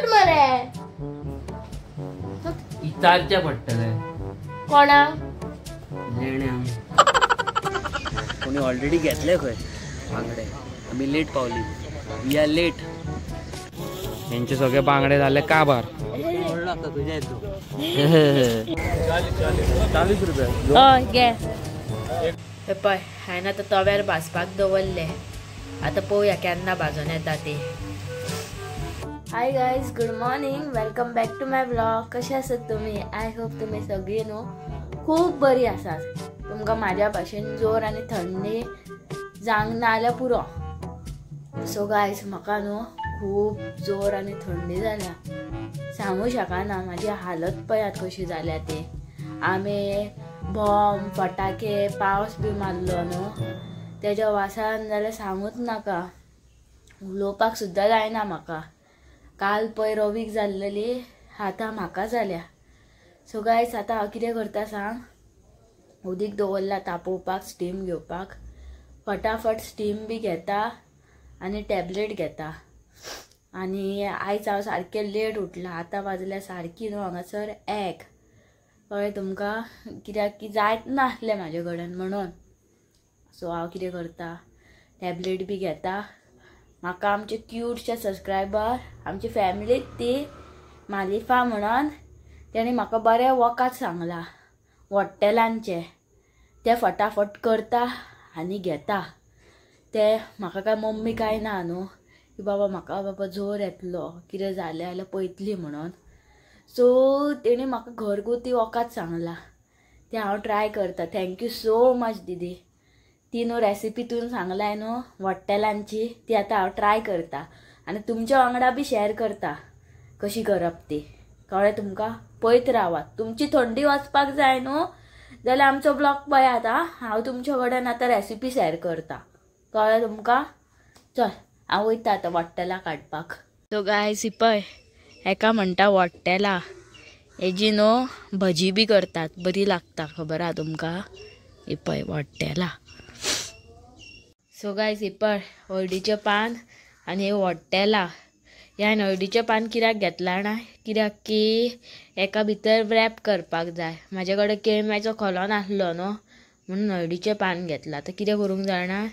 उठ मरे. इचारचें पडटलें कोणाक? लेण्यांक. कोणी ऑलरेडी घेतले खंय बांगडे. आमी लेट पावली. We are late. हेंचे सगळे बांगडे जाले काबार. तुझ्या 40 रुपया. हय घे. पळय हांवें आतां तव्यार भाजपाक दवरले. आतां पळोवया केन्ना भाजून येता ती. Hi guys, good morning, welcome back to my vlog. कशे आसात तुमी? I hope तुमी सगळीं न्हू खूब बरी आसात. तुमकां म्हाज्या भाशेन जोर आनी थंडी जावंक ना जाल्यार पुरो. सो गायज, म्हाका न्हू खूब जोर आनी थंडी जाल्या, सांगू शकना. म्हाजी हालत पळयात कशी जाल्या ती. आमी बॉम्ब, फटाके, पावस बी मारलो न्हू, तेज्या वासान जाल्यार सांगूच नाका, उलोवपाक सुद्दां जायना म्हाका. काल पळय रवीक जाल्लेली, आतां म्हाका जाल्या. सो गायज, आतां हांव कितें करता सांग. उदीक दवरला तापोवपाक, स्टीम घेवपाक. फटाफट स्टीम बी घेता आनी टॅबलेट घेता. आनी आयज हांव सारकें लेट उठलां. आतां वाजल्या सारकी न्हू हांगासर 1. कळ्ळें तुमकां? कित्याक की जायत नासलें म्हाजे कडेन म्हणून. सो हांव कितें करता, टॅबलेट बी घेता. म्हाका आमचे क्यूटचे सबस्क्रायबर, आमची फॅमिलीत ती मालिफा म्हणून, तेणी म्हाका बरें वखद सांगलां वट्टेलांचें. तें फटाफट करता आनी घेता. तें म्हाका काय मम्मी काय ना न्हू की बाबा म्हाका बाबा जोर येतलो, कितें जालें जाल्यार पळयतली म्हणून. सो तेणी म्हाका घरगुती वखद सांगलां, तें हांव ट्राय करता. Thank you so much दीदी. ती न्हू रेसिपी तुवें सांगलाय न्हू वट्टेलांची, ती आतां हांव ट्राय करता आनी तुमच्या वांगडा बी शेअर करता कशी करप ती. कळ्ळें तुमकां? पळयत रावात. तुमची थंडी वचपाक जाय न्हू जाल्यार आमचो ब्लॉग पळयात. हांव तुमच्या कडेन आतां रेसिपी शेअर करता. कळ्ळें तुमकां? चल हांव वयता आतां वट्टेलां काडपाक. सो गायज, पळय हेका म्हणटा वट्टेलां. हेजी न्हू भजी बी करतात, बरी लागता, खबर आहा तुमकां? ही पळय वट्टेलां. सो गायज, ही पळय हळदीचें पान आनी हे वट्टेलां. ह्यान हळदीचें पान कित्याक घेतलां ना, कित्याक की एका भितर रॅप करपाक जाय. म्हाजे कडेन केळम्याचो खोलो नासलो न्हू म्हणून हळदीचें पान घेतलां. आतां कितें करूंक जाणा,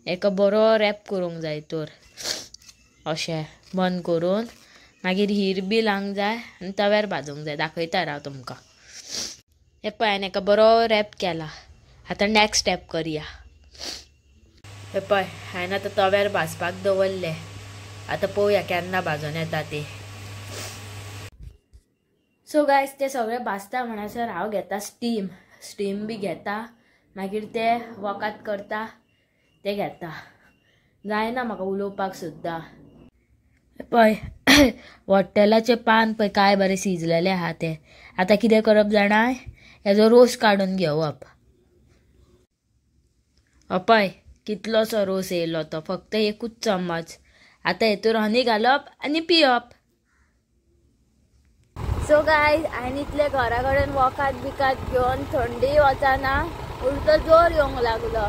एका बरो रॅप करूंक जाय तर अशें बंद करून मागीर हीर बी लावंक जाय आनी तव्यार भाजूंक जाय. दाखयता राव तुमकां. हे पळय हांवें एका बरो रॅप केला. आतां नॅक्स्ट स्टेप करया. हे पळय हांवें आतां तव्यार भाजपाक दवरले. आतां पळोवया केन्ना भाजून येता ती. सो गायज, ते सगळे भाजता म्हणसर हांव घेता स्टीम. स्टीम बी घेता, मागीर ते वखद करता ते घेता. जायना म्हाका उलोवपाक सुद्दां. पळय वट्टेलाचें पान पळय काय बरें शिजलेलें आहा तें. आतां कितें करप जाणा, हेजो रोस काडून घेवप. पळय कितलोसो रोस येयलो तो, फक्त एकूच चमच. आतां हेतूर हनी घालप आनी पियप. सो गायज, हांवें इतले घरा कडेन वखद बिकाद घेवन थंडी वचना, उलटो जोर येवंक लागलो.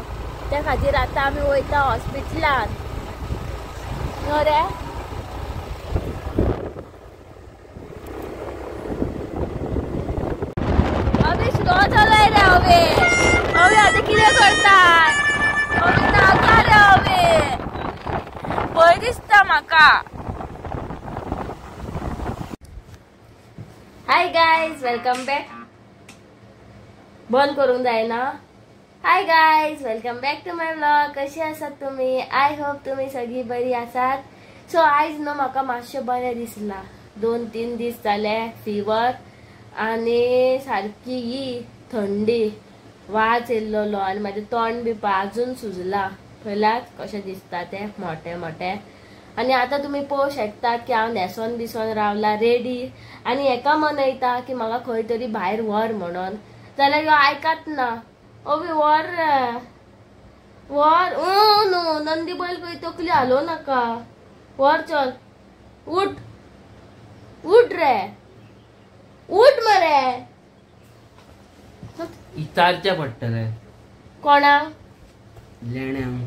त्या खातीर आतां आमी वयता हॉस्पिटलान. न्हू रे? अबे स्लो चलय रे अबे. अबे आतां कितें करता? अबे नाका रे अबे, भंय दिसता म्हाका. Hi guys, welcome back. बंद करूंक जायना. Hi guys, welcome back to my vlog. कशी आसात तुमी? I hope तुमी सगळीं बरी आसात. सो आयज न्हू म्हाका मातशें बरें दिसलां. 2-3 दीस जाले फिवर आनी सारकी ही थंडी, वाज येयल्लो आनी म्हाजें तोंड बी आजून सुजलां. पळयलात कशें दिसता तें मोटे मोटे. आनी आतां तुमी पळोवंक शकतात की हांव न्हेसोन बिसोन रावला रेडी आनी हेका मनयता की म्हाका खंय तरी भायर व्हर म्हणून, जाल्यार ह्यो आयकात ना. अबे व्हर रे व्हर. न्हू नंदी बैल खंय तकली हालोवं नाका. व्हर चल, उठ उठ रे, उठ मरे. इचारचें पडटलें कोणाक? लेण्यांक.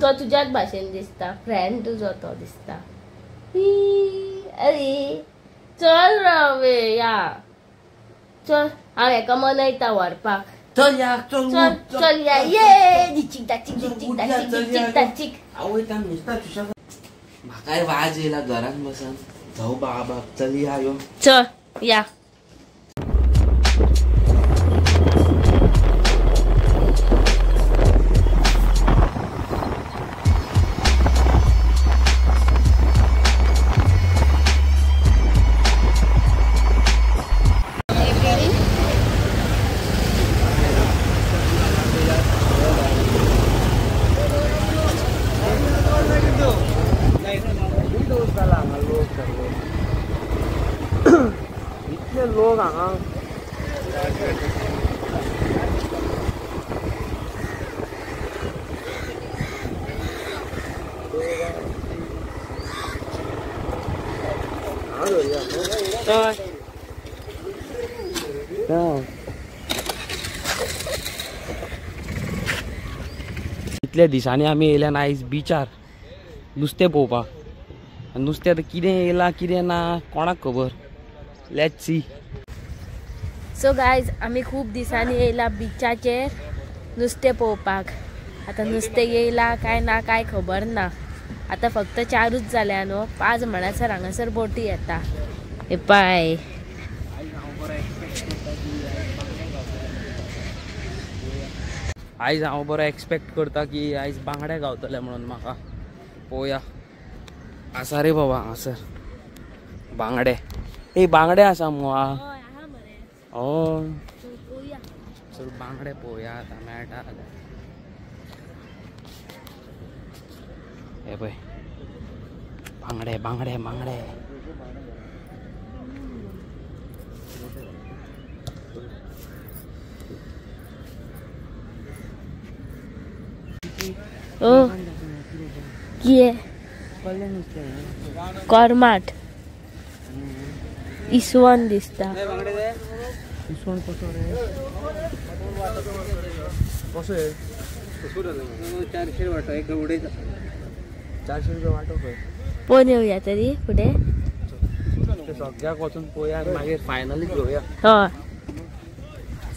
तो तुज्याच भाशेन दिसता, फ्रेंड तुजो तो दिसता. अरे चल रे या चल हांव हेका मनयता व्हरपाक. चल या चल चल चल या ये चिक दा चिक चिक दा चिक चिक दा चिक. आवय तान नुसता तुशा म्हाकाय वाज येयला घरान बसन. जाऊ बाबा चल या यो चल या. इतले लोक हांगा इतल्या दिसांनी आमी येयल्यान आयज बिचार नुस्तें पळोवपाक. नुस्तें आतां कितें येयलां कितें ना कोणाक खबर. Let's see. So guys आमी खूब दिसांनी येयला बिचाचेर नुस्तें पळोवपाक. आतां नुस्तें येयलां काय ना काय खबर ना. आतां फक्त 4च जाल्या न्हू, 5 म्हणसर हांगासर बोटी येता. हे पाय आयज हांव बरो एक्सपेक्ट करता की आयज बांगडे गावतले म्हणून म्हाका. पळोवया. आसा रे बाबा हांगासर बांगडे. ए बांगडे आसा मुगो. हय सर बांगडे पळोवया आतां मेळटा. हे पळय बांगडे बांगडे बांगडे. ओ किए करमाट इसवण दिसता. इसवण कसो रे? कसो आहे? 400 वाटो एक उडयता. 400 रुपया वाटो खंय. पळोवन येवया तरी फुडें सगळ्याक वचून पळोवया मागीर फायनली घेवया. हय.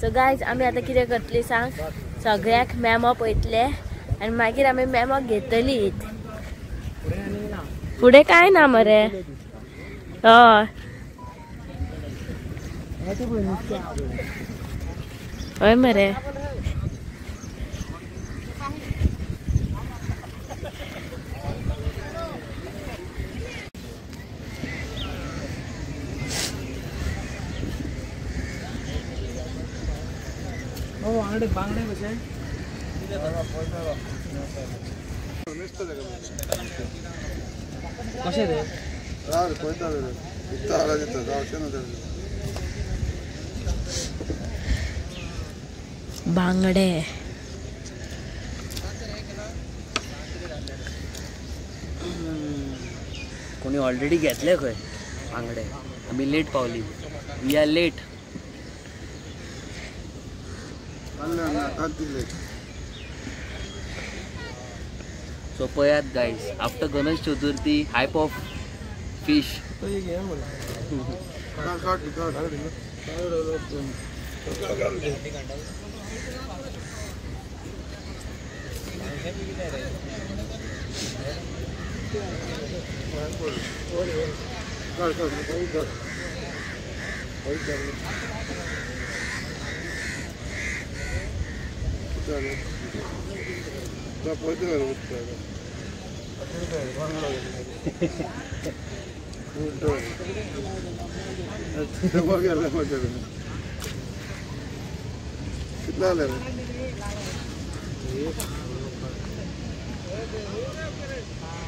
सो गायज आमी आतां कितें करतली सांग, सगळ्याक मेमो पळयतले आनी मागीर आमी मेमो घेतली. फुडें काय ना मरे. हय हय मरे. बांगडे बांगडे कशे कशे रे? बांगडे कोणी ऑलरेडी घेतले खंय बांगडे. आमी लेट पावली. We are late. So पळयात guys, after Ganesh Chaturthi hype of fish. कितना ले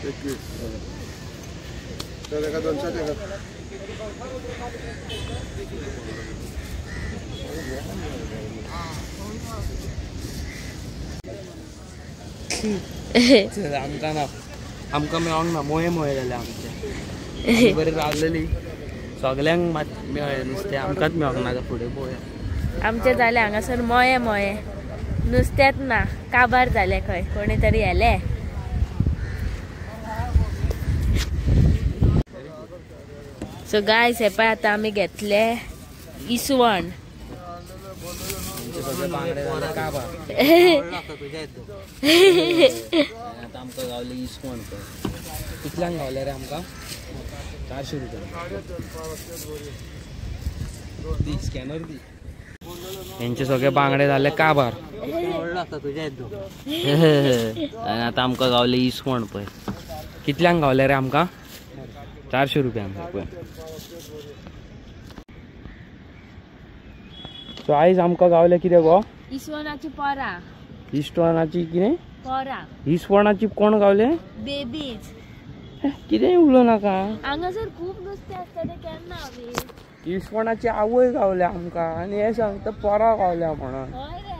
21 चलेगा 200 देगा। आमकां ना आमकां मेळोंक ना मोये मोये जाले आमचे बरें रावलेली सगळ्यांक मात मेळ्ळें नुस्तें आमकांच मेळोंक ना. फुडें पळोवया आमचे जाले हांगासर मोये मोये नुस्तेंच ना काबार जाले खंय कोणी तरी येले. सो गायस हे पळय आतां आमी घेतले इसवण. आतां आमकां गावले इसवण. कितल्यांक गावले रे आमकां? 400 रुपया. दी स्कॅनर दी. हेंचे सगळे बांगडे जाले काबार. आनी आतां आमकां गावले इसवण पळय. कितल्यांक गावले रे आमकां? 400 रुपयांक पळय. सो आयज आमकां गावले कितें गो? इसवणाची पोरा. इसवणाची कितें? पोरा. इसवणाची कोण गावले? बेबीज. कितें उलोवं नाका. हांगासर खूब नुस्तें आसता तें केन्ना हांवें. इसवणाची आवय गावल्या आमकां आनी हे सांगता पोरा गावल्या म्हणून. हय रे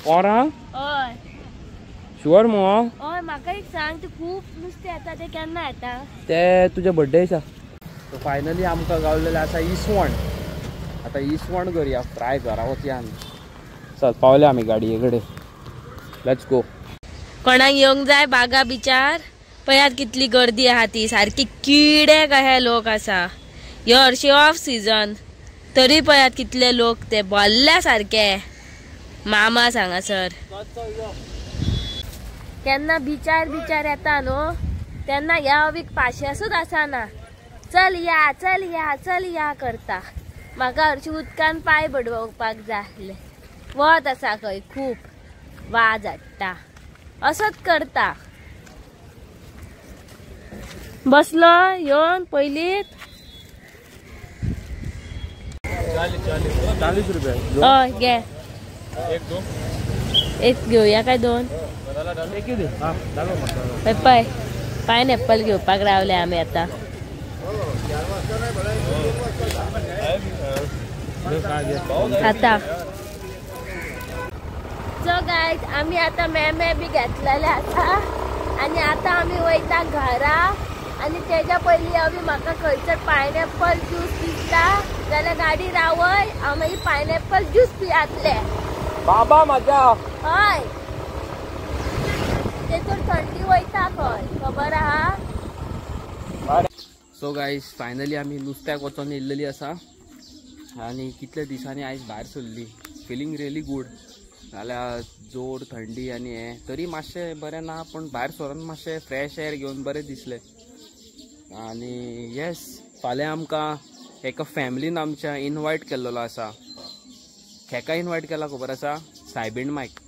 पोरा? हय. शुअर मगो? हय. म्हाका एक सांग, ते खूब नुस्तें येता तें केन्ना येता? ते तुज्या बड्डे दिसा. सो फायनली आमकां गावलेलें आसा इसवण. आतां इसवण करया फ्राय, घरा वचया आमी. चल पावले आमी गाडये कडेन. Let's go. कोणाक येवंक जाय बागा बिचार पळयात कितली गर्दी आहा ती, सारकी किडे कहे लोक आसा. ह्यो हरशी ऑफ सिजन तरी पळयात कितले लोक ते भल्ल्या सारके. मामा हांगासर केन्ना बिचार बिचार येता न्हू तेन्ना ह्या अवीक पाशेसूच आसना. चल या चल या चल या करता. म्हाका हरशी उदकान पांय बडोवपाक जाय आसले. वत आसा खंय खूब वाज हाडटा असोच करता. बसलो येवन पयलींच 40 रुपया. हय घे. एक घेवया काय दोन? पळय पायनएप्पल घेवपाक रावले आमी आतां. आता सो गायज आमी आतां मेमे बी घेतलेले आसा आनी आतां आमी वयता घरा. आनी तेज्या पयलीं आमी म्हाका खंयसर पायनएप्पल ज्यूस दिसता जाल्यार गाडी रावय, हांव मागीर पायनएप्पल ज्यूस पियातले. बाबा म्हाज्या. हय तेतूर थंडी वयता खंय खबर आहा. सो गायज फायनली आमी नुस्त्याक वचोन येयल्लेली आसा आनी कितले दिसांनी आयज भायर सरली. Feeling really good. जाल्यार जोर थंडी आनी हें तरी मातशें बरें ना, पूण भायर सरोन मातशें फ्रेश एअर घेवन बरें दिसलें. आनी येस फाल्यां आमकां एका फॅमिलीन आमच्या इनवायट केल्लो आसा. हेका इनवायट केला खबर आसा? सायबीण मायक.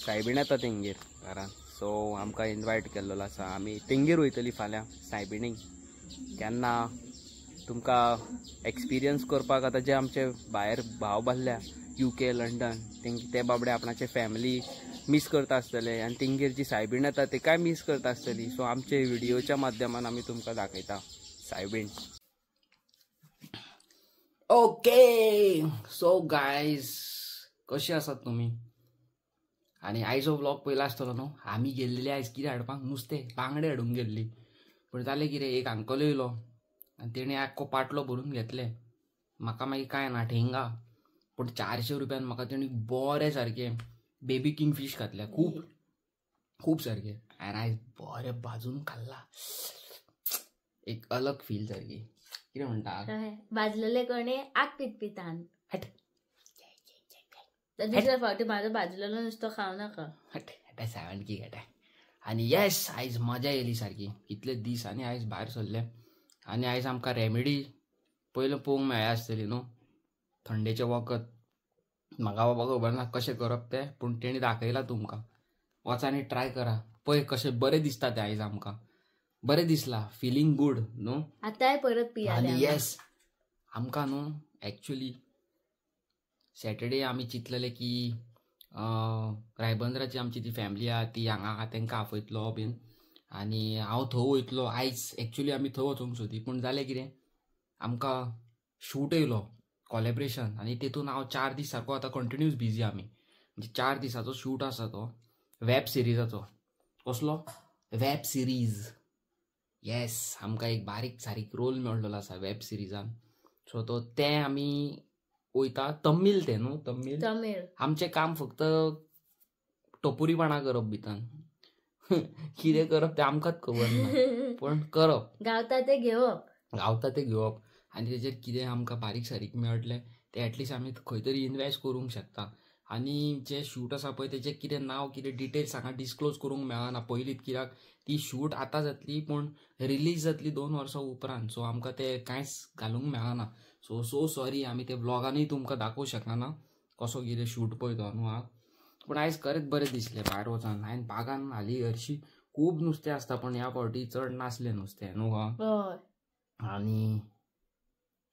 सायबीण येता तेंगेर घरान. सो आमकां इनवायट केल्लो आसा. आमी तेंगेर वयतली फाल्यां सायबिणीक. केन्ना तुमकां एक्सपिरियन्स करपाक आतां जे आमचे भायर भाव बारल्या UK London ते बाबडे आपणाचे फॅमिली मीस करता आसतले आनी तेंगेर जी सायबीण येता तेकाय मीस करता आसतली. सो आमचे व्हिडियोच्या माध्यमान आमी तुमकां दाखयता सायबीण. ओके सो गायज कशे आसात तुमी? आनी आयजो व्लॉग पयला आसतलो न्हू. आमी गेल्ले आयज कितें हाडपाक? नुस्तें बांगडे हाडूंक गेल्ली. पूण जालें कितें, एक अंकल येयलो आनी तेणें आख्खो पाटलो भरून घेतले. म्हाका मागीर कांय ना ठेंगा, पूण 400 रुपयान म्हाका तेणी बरें सारकें बेबी किंग फीश घातल्या. खूब खूब सारकें. आनी आयज बरें भाजून खाल्ला. एक अलग फील सारकी. कितें म्हणटा? भाजलेले कोणे आग पितपितान. हट दुसऱ्या फावटी म्हाजो भाजलेलो नुस्तो खावं नाका. हट हट सावनकी घटा. आनी येस आयज मजा येयली सारकी. कितले दीस आनी आयज भायर सरले. आनी आयज आमकां रेमेडी पयलो पळोवंक मेळ्ळ्या आसतली न्हू. थंडेचें वखद म्हाका बाबा खबर ना कशें करप तें, पूण तेणी दाखयलां तुमकां. वचा आनी ट्राय करा, पळय कशें बरें दिसता तें. आयज आमकां बरें दिसलां, फिलींग गूड न्हू. आतांय परत पिया. आनी येस आमकां न्हू एक्चुली सॅटर्डे आमी चिंतलेले की रायबंदराची आमची ती फॅमिली आहा ती हांगा तांकां आपयतलो बीन आनी हांव थंय वयतलो. आयज एक्चुली आमी थंय वचूंक सोदी, पूण जालें कितें आमकां शूट येयलो कॉलेब्रेशन आनी तेतून हांव 4 दीस सारको आतां कंटिन्यूस बिजी आमी. म्हणजे 4 दिसाचो शूट आसा तो वेब सिरिजाचो. कसलो वेब सिरीज? येस आमकां एक बारीक सारीक रोल मेळ्ळो आसा वेब सिरिजान. सो तो तें आमी वयता. तमीळ तें न्हू? तमीळ. तमीळ. आमचें काम फक्त टोपुरीपणा करप भितर. कितें करप तें आमकांच खबर ना, पूण करप. गावता तें घेवप. गावता तें घेवप आनी तेजेर कितें आमकां बारीक सारीक मेळटलें तें एटलिस्ट आमी खंय तरी इनवेस्ट करूंक शकता. आनी जें शूट आसा पळय तेजें कितें नांव कितें डिटेल्स हांगा डिस्क्लोज करूंक मेळना पयलींच, कित्याक ती शूट आतां जातली पूण रिलीज जातली 2 वर्सां उपरांत. सो आमकां तें कांयच घालूंक मेळना. सो सो सॉरी, आमी ते व्लॉगानूय तुमकां दाखोवंक शकना कसो कितें शूट पळय तो न्हू. पूण आयज खरेंच बरें दिसलें भायर वचोन. हांवें बागान हालीं हरशीं खूब नुस्तें आसता पूण ह्या फावटी चड नासलें नुस्तें न्हू गो. आनी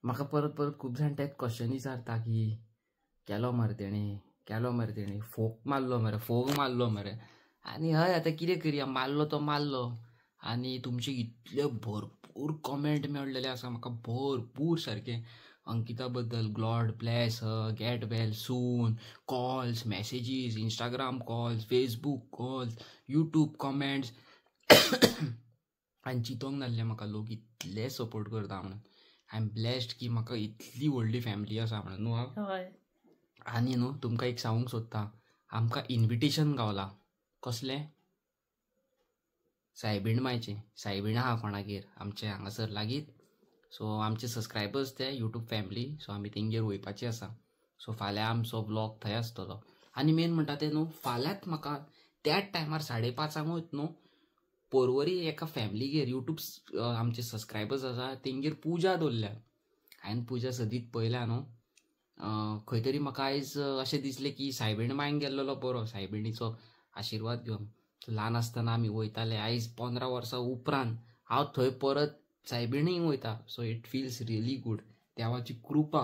म्हाका परत परत खूब जाण तेच क्वेश्चन विचारता की केलो मरे तेणें, केलो मरे तेणें, फोक मारलो मरे, फोग मारलो मरे. आनी हय आतां कितें करया, मारलो तो मारलो. आनी तुमचे इतले भरपूर कमेंट मेळलेले आसा म्हाका, भरपूर सारके अंकिता बद्दल, God bless her, get well soon, calls, messages, Instagram calls, Facebook calls, YouTube comments. आनी चिंतोंक नासलें म्हाका लोक इतले सपोर्ट करता म्हणून. I am blessed की म्हाका इतली व्हडली फॅमिली आसा म्हणून न्हू. आनी न्हू तुमकां एक सांगूंक सोदता, आमकां इन्विटेशन गावलां. कसलें? सायबीण मायचें. सायबीण आहा कोणागेर आमचे हांगासर लागींच. सो आमचे सबस्क्रायबर्स ते यूट्यूब फॅमिली, सो आमी तेंगेर वयपाची आसा. सो फाल्यां आमचो व्लॉग थंय आसतलो. आनी मेन म्हणटा तें न्हू, फाल्यांच म्हाका त्याच टायमार 5:30 न्हू पोरवरी एका फॅमिलीगेर यूट्यूब आमचे सबस्क्रायबर्स आसा तेंगेर पुजा दवरल्या. हांवें पुजा सदींच पळयल्या न्हू. खंय तरी म्हाका आयज अशें दिसलें की सायबीण मायन गेल्लो बरो, सायबिणीचो आशिर्वाद घेवन. ल्हान आसतना आमी वयताले, आयज 15 वर्सां उपरांत हांव थंय परत सायबिणीक वयता. So it feels really good, देवाची कृपा.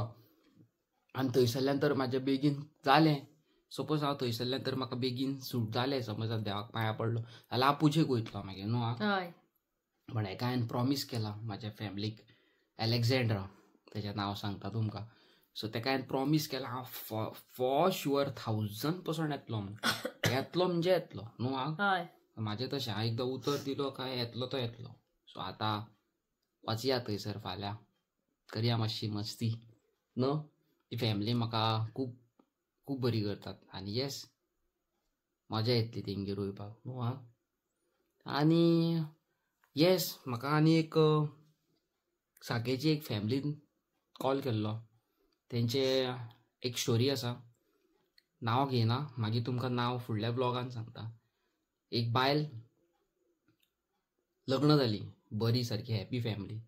आनी थंयसरल्यान तर म्हाजें बेगीन जालें. सपोज हांव थंयसरल्यान तर म्हाका बेगीन सूट जालें, समज हांव देवाक पांयां पडलो जाल्यार हांव पुजेक वयतलो मागीर न्हू. पण हेका हांवें प्रॉमीस केलां म्हाज्या फॅमिलीक, एलेक्झेंड्रा तेजें नांव सांगता तुमकां. सो तेका हांवें प्रॉमीस केलां हांव फॉर शुअर 1000% येतलो म्हणून. येतलो म्हणजे येतलो न्हू. हांव म्हाजें तशें, हांव एकदां उतर दिलो काय येतलो तो येतलो. सो आतां वचया थंयसर फाल्यां, करया मातशी मस्ती न्हू. ती फॅमिली म्हाका खूब खूब बरी करतात आनी येस मजा येतली तेंगेर वयपाक न्हू. आं आनी येस म्हाका आनी एक साकेची एक फॅमिलीन कॉल केल्लो, तेंचे एक स्टोरी आसा, नांव घेयना, मागीर तुमकां नांव फुडल्या ब्लॉगान सांगता. एक बायल लग्न जाली, बरी सारकी हॅपी फॅमिली.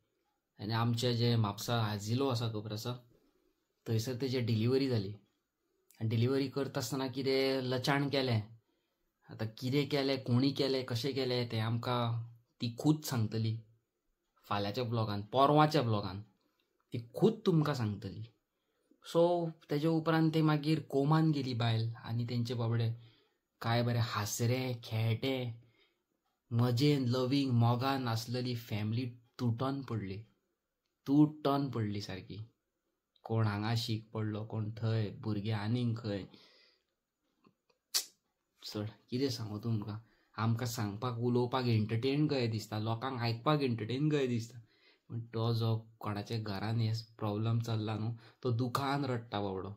आनी आमचे जे म्हापसा आजिलो आसा खबर आसा, थंयसर तेजी डिलिव्हरी जाली. आनी डिलिव्हरी करता आसतना कितें लचाण केलें, आतां कितें केलें, कोणी केलें, कशें केलें तें आमकां ती खूद सांगतली फाल्यांच्या ब्लॉगान, पोरवाच्या ब्लॉगान ती खूद तुमकां सांगतली. सो तेजे उपरांत ते मागीर कोमान गेली बायल आनी तेंचे बाबडे काय बरें हांसरे खेळटे मजेन लवींग मोगान आसलेली फॅमिली तुटोन पडली, तुटोन पडली सारकी. कोण हांगा शीक पडलो, कोण थंय, भुरगे आनीक खंय. चड कितें सांगू तुमकां, आमकां सांगपाक उलोवपाक एंटरटेन कशें दिसता, लोकांक आयकपाक एंटरटेन कशें दिसता, पूण तो जो कोणाच्या घरान हे प्रॉब्लम चल्ला न्हू तो दुखान रडटा बाबडो.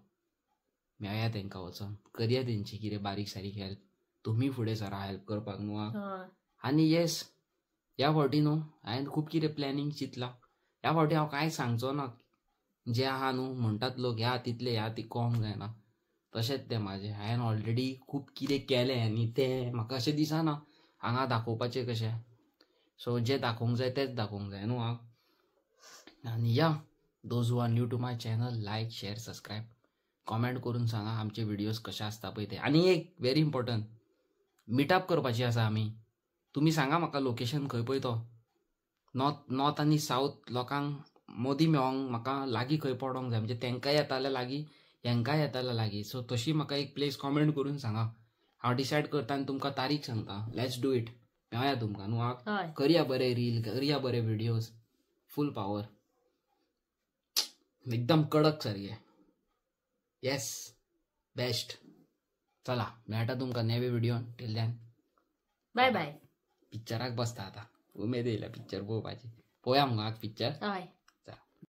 मेळया तेंकां वचोन, करया तेंची कितें बारीक सारीक हेल्प, तुमी फुडें सरा हेल्प करपाक न्हू. आनी येस ह्या फावटी न्हू हांवें खूब कितें प्लॅनिंग चिंतलां. ह्या फावटी हांव कांय सांगचो ना, जें आहा न्हू म्हणटात लोक ह्या तितलें ह्या ती कोंक जायना, तशेंच तें म्हाजें. हांवें ऑलरेडी खूब कितें केलें आनी तें म्हाका अशें दिसना हांगा दाखोवपाचें कशें. सो जें दाखोवंक जाय तेंच दाखोवंक जाय न्हू. हांव आनी yeah those who are new to my channel, like, share, subscribe, comment करून सांगा आमचे व्हिडियोज कशे आसता पळय ते. आनी एक व्हेरी इम्पॉर्टंट, मिटअप करपाची आसा आमी, तुमी सांगा म्हाका लोकेशन खंय पळय तो. नॉर्थ आनी सावथ लोकांक मोदी मेळोंक म्हाका लागीं खंय पडोंक जाय, म्हणजे तेंकांय येताले लागीं, हेंकांय येताले लागीं. सो तशी म्हाका एक प्लेस कॉमेंट करून सांगा, हांव डिसायड करता आनी तुमकां तारीख सांगता. Let's do it, मेळया तुमकां न्हू. करया बरे रील, करया बरे व्हिडियोज, फूल पावर, एकदम कडक सारके. येस बेस्ट. चला मेळटा तुमकां नवे व्हिडियोन, टील then bye बाय. पिक्चराक बसता आतां, उमेद येयल्या पिक्चर पळोवपाची. पळोवया मुगो आज पिक्चर.